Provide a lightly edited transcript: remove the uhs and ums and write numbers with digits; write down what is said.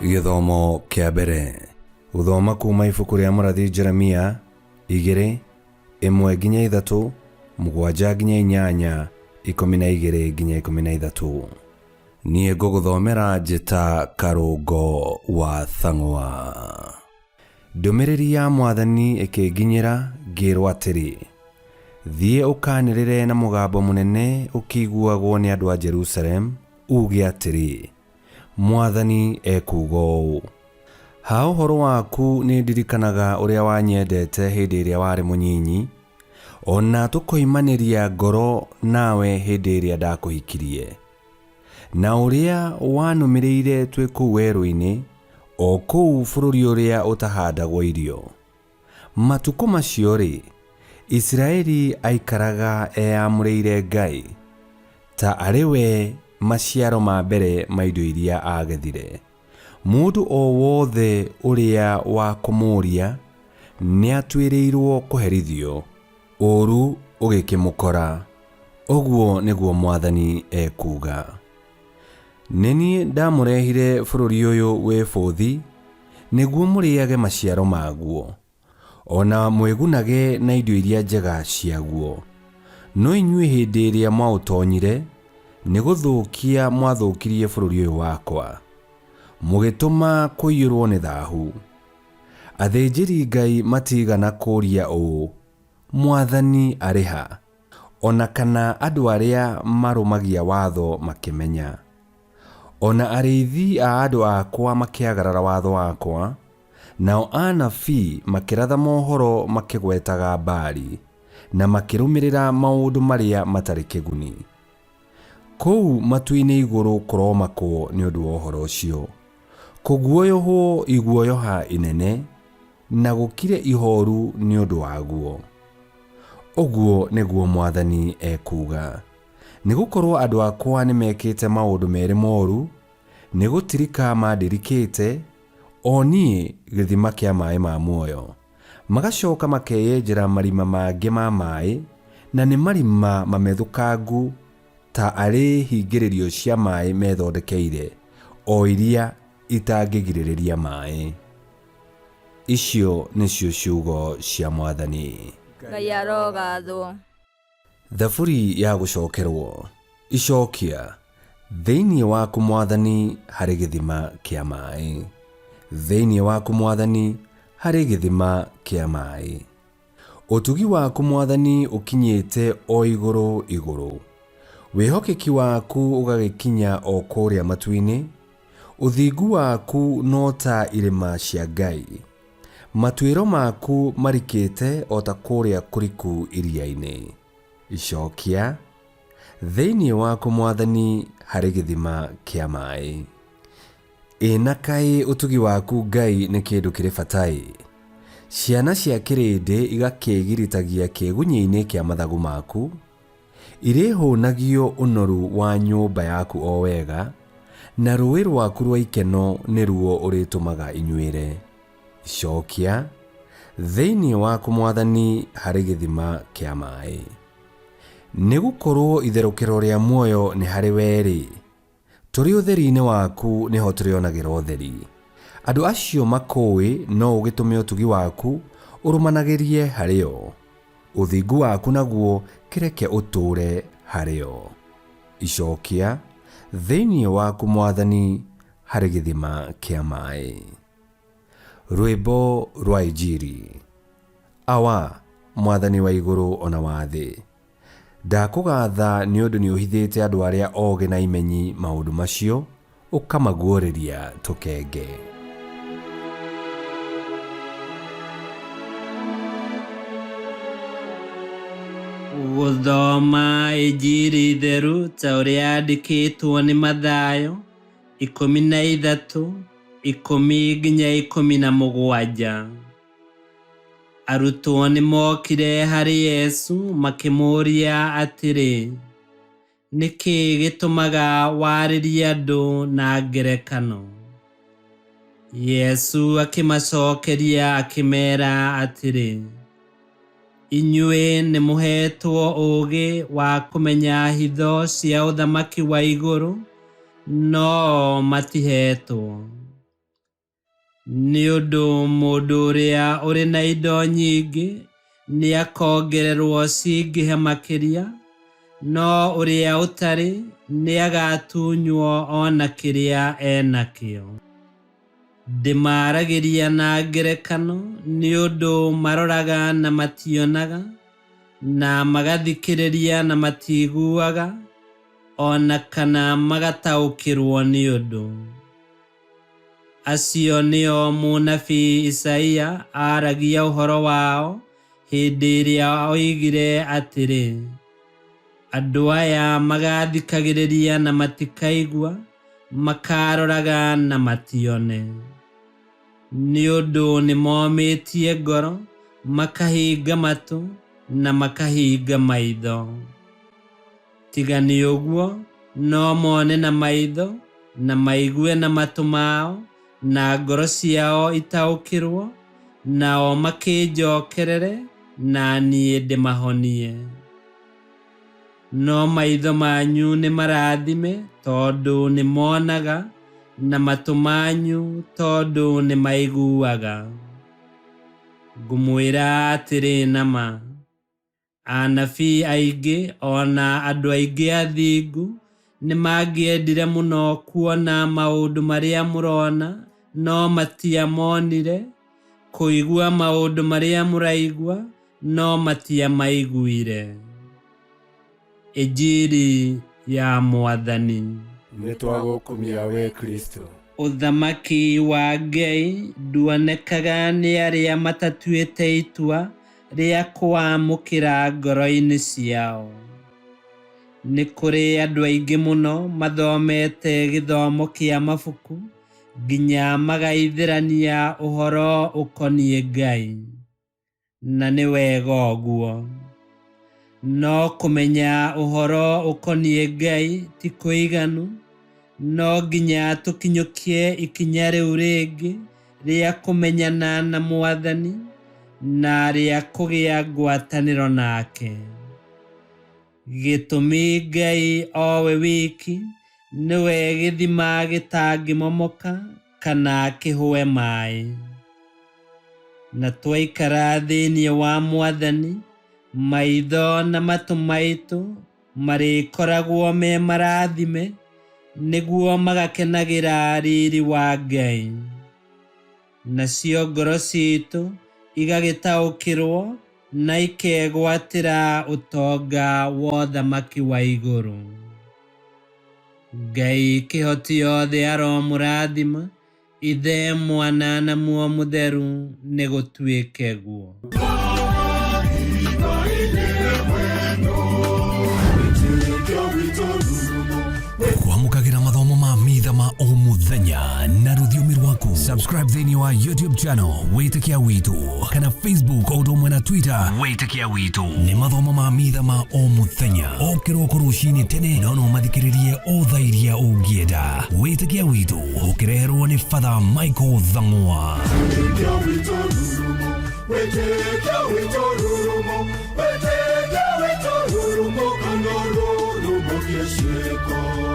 Gĩthomo kĩa mbere gũthoma kuma ibuku rĩa mũrathi Jeremia 2 1-3, 7-8, 12-13. Niĩ ngũgũthomera njĩta Karũngo wa Thang'wa. Ndũmĩrĩri ya Mwathani ĩkĩnginyĩra ngĩĩrwo atĩrĩ, Thiĩ ũkaanĩrĩre na mũgambo mũnene ũkĩiguagwo nĩ andũ a Jerusalemu, uuge atĩrĩ, 'Mwathani ekuuga ũũ, Ha ũhoro waku nĩndirikanaga ũrĩa wanyendeete hĩndĩ ĩrĩa warĩ mũnyiinyi, o na tũkoimanĩria ngoro nawe hĩndĩ ĩrĩa ndakũhikirie. Na ũrĩa wanũmĩrĩire twĩ kũu werũ-inĩ, o kũu bũrũri ũrĩa ũtahandagwo irio. Matukũ macio-rĩ, Isiraeli aikaraga eyamũrĩire Ngai, ta arĩ we maciaro ma mbere ma indo iria aagethire. Mũndũ o wothe ũrĩa wa kũmũũria nĩatuĩrĩirũo kũherithio, ũũru ũgĩkĩmũkora, ũguo nĩguo Mwathani ekuuga. Nĩ niĩ ndamũrehire bũrũri ũyũ wĩ bũthi, nĩguo mũrĩage maciaro maguo, o na mwĩgunage na indo iria njega ciaguo. No inyuĩ hĩndĩ ĩrĩa mwaũtonyire, nĩ gũthũkia mwathũkirie bũrũri ũyũ wakwa, mũgĩtũma kũiyũrũo nĩ thahu. Athĩnjĩri-Ngai matiigana kũũria ũũ, 'Mwathani arĩ ha? O na kana andũ arĩa marũmagia watho makĩmenya. O na arĩithi a andũ akwa makĩagarara watho wakwa, nao anabii makĩratha mohoro makĩgwetaga Baali, na makĩrũmĩrĩra maũndũ marĩa matarĩ kĩguni. Kũu matu-inĩ igũrũ kũromakwo nĩ ũndũ wa ũhoro ũcio, kũguoyohwo iguoyoha inene, na gũkire ihooru nĩ ũndũ waguo. Ũguo nĩguo Mwathani ekuuga. Nĩ gũkorũo andũ akwa nĩmekĩte maũndũ merĩ moru, nĩ gũtirika mandirikĩte, o niĩ, gĩthima kĩa maĩ ma muoyo, magacoka makeyenjera marima mangĩ ma maĩ, na nĩ marima mamethũkangu ta arĩ hingĩrĩrio cia maĩ methondekeire, o iria itangĩgirĩrĩria maĩ. Icio nĩcio ciugo cia Mwathani. Ngai arogathwo. Thaburi ya gũcokerwo. Icokia, Thĩinĩ waku Mwathani harĩ gĩthima kĩa maĩ. Thĩinĩ waku Mwathani harĩ gĩthima kĩa maĩ. Ũtugi waku Mwathani ũkinyĩte o igũrũ igũrũ, wĩhokeki waku ũgagĩkinya o kũrĩa matu-inĩ, ũthingu waku no ta irĩma cia Ngai. Matuĩro maku marikĩte o ta kũrĩa kũriku iria-inĩ. Icokia, Thĩinĩ waku Mwathani harĩ gĩthima kĩa maĩ. Ĩ na kaĩ ũtugi waku Ngai nĩ kĩndũ kĩrĩ bata-ĩ! Ciana cia kĩrĩndĩ igakĩĩgiritagia kĩĩgunyĩ-inĩ kĩa mathagu maku, Irĩhũnagio ũnoru wa nyũmba yaku o wega, na rũũĩ rwaku rwa ikeno nĩruo ũrĩtũmaga inyuĩre. Icokia, Thĩinĩ waku Mwathani harĩ gĩthima kĩa maĩ. Nĩ gũkorũo itherũkĩro rĩa muoyo nĩ harĩ wee-rĩ, Tũrĩ ũtheri-inĩ waku nĩho tũrĩonagĩra ũtheri. Andũ acio makũũĩ no ũgĩtũme ũtugi waku ũrũmanagĩrie harĩ o, ũthingu waku naguo kĩreke ũtũũre harĩ o. Icokia, Thĩinĩ waku Mwathani harĩ gĩthima kĩa maĩ. Rwĩmbo rwa Injiri. Awa, Mwathani wa igũrũ o na wa thĩ, Ndakũgatha nĩ ũndũ nĩũhithĩte andũ arĩa ogĩ na imenyi maũndũ macio, ũkamaguũrĩria tũkenge. Gũthoma Injiri theru ta ũrĩa yandĩkĩtwo nĩ Mathayo, 13, 10-17. Arutwo nĩ mookire harĩ Yesu makĩmũũria atĩrĩ, Nĩ kĩĩ gĩtũmaga warĩrie andũ na ngerekano? Yesu akĩmacokeria akĩmeera atĩrĩ, Inyuĩ nĩ mũheetwo ũũgĩ wa kũmenya hitho cia ũthamaki wa igũrũ, no o matiheetwo. Nĩ ũndũ mũndũ ũrĩa ũrĩ na indo nyingĩ nĩakongererwo cingĩhe makĩria, no ũrĩa ũtarĩ nĩagatunywo o na kĩrĩa enakĩo. Ndĩmaaragĩria na ngerekano nĩ ũndũ maroraga na mationaga, na magathikĩrĩria na matiiguaga, o na kana magataũkĩrwo nĩ ũndũ. Acio nĩo mũnabii Isaia aaragia ũhoro wao hĩndĩ ĩrĩa oigire atĩrĩ, andũ aya magathikagĩrĩria na matikaigua, makaroraga na matione. Nĩ ũndũ nĩmomĩtie ngoro, makahinga matũ na makahinga maitho. Tiga nĩ ũguo, no mone na maitho, na maigue na matũ mao, na ngoro ciao itaũkĩrwo, nao makĩnjokerere, na niĩ ndĩmahonie. No maitho manyu nĩ marathime tondũ nĩ monaga, na matũ manyu tondũ nĩ maiguaga. Ngũmwĩra atĩrĩ na ma, anabii aingĩ o na andũ aingĩ athingu nĩ mangĩendire mũno kuona maũndũ marĩa mũrona, no matiamonire, kũigua maũndũ marĩa mũraigua, no matiamaiguire. Injiri ya Mwathani. Nĩtwagũkumia we Kristo. Ũthamaki wa Ngai nduonekaga nĩ arĩa matatuĩte itua rĩa kũwamũkĩra ngoro-inĩ ciao. Nĩ kũrĩ andũ aingĩ mũno mathomete gĩthomo kĩa mabuku nginya magaithĩrania ũhoro ũkoniĩ Ngai, na nĩ wega ũguo. No kũmenya ũhoro ũkoniĩ Ngai ti kũiganu, no nginya tũkinyũkie ikinya rĩu rĩngĩ rĩa kũmenyana na Mwathani na rĩa kũgĩa ngwatanĩro nake. Gĩtũmi Ngai owe wiki nĩwe gĩthima gĩtangĩmomoka kana kĩhũe maĩ. Na twaikara thĩinĩ wa Mwathani, maitho na matũ maitũ marĩkoragwo me marathime nĩguo magakenagĩra riri wa Ngai. Nacio ngoro ciitũ igagĩtaũkĩrwo na ikegwatĩra ũtonga wa ũthamaki wa igũrũ. Ngai kĩhoti yothe aromũrathima, Ithe, Mwana na Muoyo Mũtheru, nĩ gũtuĩke guo. Kwamũkagĩra mathomo ma mitha ma o mũthenya na rũthiomi rwaku. Subscribe thĩinĩ wa YouTube channel Wĩtĩkia Witũ kana Facebook o ũndũ ũmwe na Twitter Wĩtĩkia Witũ. Nĩ mathomo ma mitha ma o mũthenya o kĩroko rũcinĩ tene, no no mathikĩrĩrie o thaa iria ũngĩenda. Wĩtĩkia Witũ ũkĩreherwo nĩ Father Michael Thang'wa. Wĩtĩkia witũ rurumo, wĩtĩkia witũ rurumo, wĩtĩkia witũ rurumo, kana rurumo kĩciĩko.